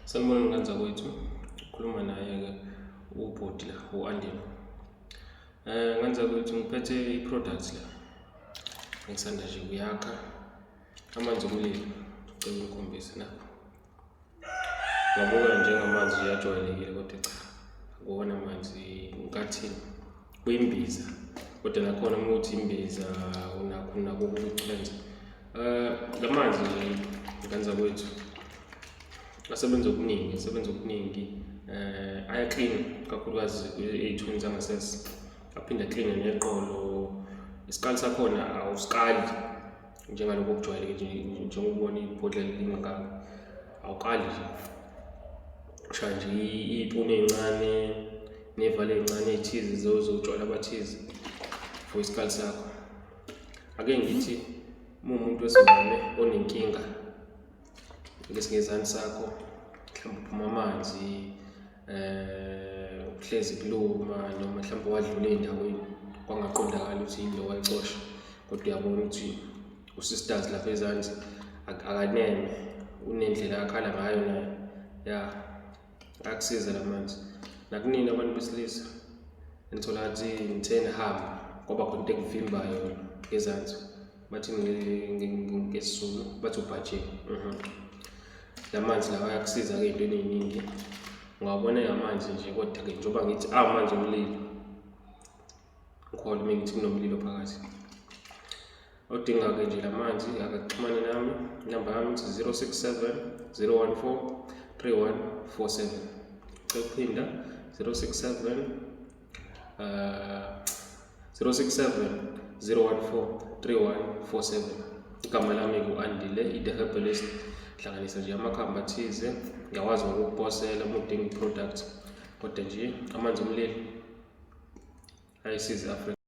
Sanibona ngane zakwethu, ukhuluma naye-ke ubhuti la u-Andile. Ngane zakwethu, ngiphethe i-product la engisanda nje kuyakha, amanzi omlilo. Ngicela ungikhombise nakho. Ngabuka njengamanzi nje ajwayelekile, kodwa cha, akuwona amanzi. Ngathini, kuyimbiza, kodwa nakhona uma uthi imbiza unakho unako ukucleansa. La manzi nje, ngane zakwethu, asebenza okuningi, asebenza okuningi. Ayaklina kakhulukazi ey'thweni zangasese, aphinde akline neqolo. Isikali sakhona awusikali njengalokhu okujwayeleke nje, njengokubona ibhodlela lingaka, awukali nje, ushaya nje iy'puni ey'ncane ney'valo ey'ncane ey'thize zotshwala abathize for isikali sakho. Ake ngithi uma umuntu wesimame onenkinga ngesingezansi sakho, mhlawumbe uphuma amanzi, uhlezi kuluma, noma mhlawumbe wadlula ey'ndaweni kwangaqondakala ukuthi yini lo wayicosha, kodwa uyabona ukuthi usisters lapha ezansi akaneme, unendlela akhala ngayo naye, ya, akusiza la manzi. Nakunini abantu besilisa nithola ngathi ngithe nihamba kwaba khona into ekuvimbayo ngezansi, bathi ngesiZulu bathi ubhajeni. La manzi lawa ayakusiza-ke ey'ntweni ey'ningi. Ungawabona amanzi nje, kodwa-ke njengoba ngithi amanzi omlilo, ngikholwa uma ngithi kunomlilo phakathi. Odinga-ke nje la manzi akaxhumane nami, inamba yami ithi 067 014 3147. Cela ukuphinda, 067 067 014 3147. Igama lami ku-Andile i-The Herbalist. Hlanganisa nje amakhambi athize, ngiyakwazi ngokukuposela uma udinga i-product, kodwa nje amanzi omlilo ayisize Afrika.